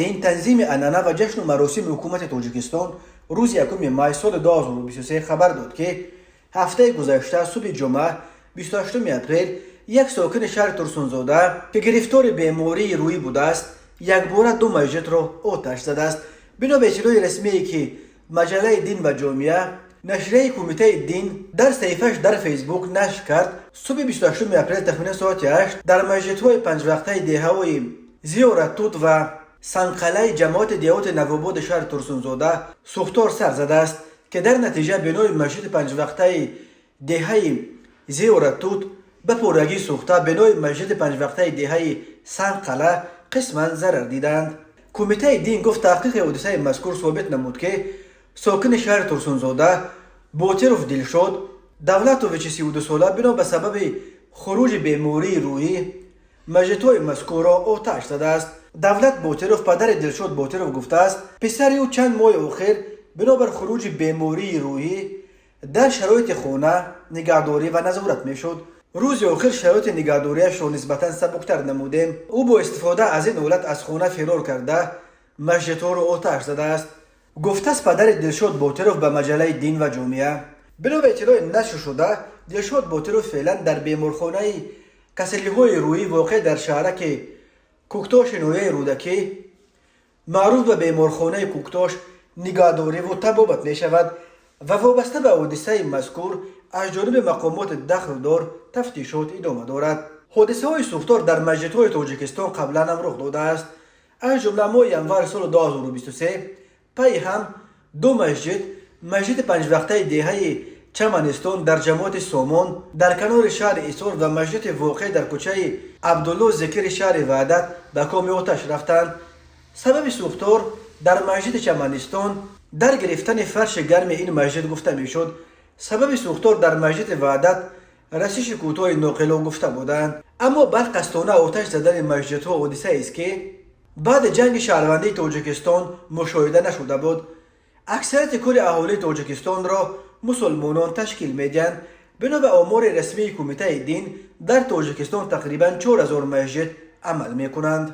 Дин, танзими анъана ва ҷашну маросими ҳукумати Тоҷикистон рӯзи 1 май соли 2023 хабар дод, ки ҳафтаи гузашта, субҳи ҷумъа, 28 апрел, як сокини шаҳри Турсунзода, ки гирифтори бемории рӯҳӣ будааст, якбора ду масҷидро оташ задааст. Бино ба иттилои расмие, ки маҷаллаи «Дин ва ҷомеа», нашрияи Кумитаи дин, дар саҳифааш дар Фейсбук нашр кард, субҳи 28 апрел тахминан соати 8 дар масҷидҳои панҷвақтаи деҳаҳои Зиёраттут ва Сангқалъаи ҷамоати деҳоти Навободи шаҳри Турсунзода сӯхтор сар задааст, ки дар натиҷа бинои масҷиди панҷвақтаи деҳаи Зиёраттут ба пуррагӣ сӯхта, бинои масҷиди панҷвақтаи деҳаи Сангқалъа қисман зарар диданд. Кумитаи дин гуфт, таҳқиқи ҳодисаи мазкур собит намуд, ки сокини шаҳри Турсунзода Ботиров Дилшод Давлатовичи 32сола бино ба сабаби хуруҷи бемории рӯҳӣ масҷидҳои мазкурро оташ задааст. Давлат Ботиров, падари Дилшод Ботиров, гуфтааст, писари ӯ чанд моҳи охир бинобар хуруҷи бемории рӯҳӣ дар шароити хона нигаҳдорӣ ва назорат мешуд. Рӯзи охир шароити нигаҳдориашро нисбатан сабуктар намудем. Ӯ бо истифода аз ин ҳолат аз хона фирор карда, масҷидҳоро оташ задааст, гуфтааст падари Дилшод Ботиров ба маҷаллаи «Дин ва ҷомеа». Бино ба иттилои нашршуда, Дилшод Ботиров феълан дар беморхонаи касалиҳои рӯҳӣ, воқеъ дар шаҳраки Кӯктоши ноҳияи Рӯдакӣ, маъруф ба беморхонаи Кӯктош, нигаҳдориву табобат мешавад ва вобаста ба ҳодисаи мазкур аз ҷониби мақомоти дахлдор тафтишот идома дорад. Ҳодисаҳои сӯхтор дар масҷидҳои Тоҷикистон қаблан ҳам рух додааст. Аз ҷумла моҳи январи соли 2023 пайи ҳам ду масҷид, масҷиди панҷвақтаи деҳаи Чаманистон дар ҷамоати Сомон дар канори шаҳри Исор ва масҷиди воқеъ дар кӯчаи Абдулло Зикири шаҳри Ваҳдат ба коми оташ рафтанд. Сабаби сӯхтор дар масҷиди Чаманистон дар гирифтани фарши гарми ин масҷид гуфта мешуд. Сабаби сӯхтор дар масҷиди Ваҳдат расиши кӯтоҳи ноқило гуфта буданд. Аммо барқасдона оташ задани масҷидҳо ҳодисаест, ки баъди ҷанги шаҳрвандии Тоҷикистон мушоҳида нашуда буд. Аксарияти кулли аҳолии Тоҷикистонро мусулмонон ташкил медиҳанд. Бино ба омори расмии Кумитаи дин, дар Тоҷикистон тақрибан 4000 масҷид амал мекунанд.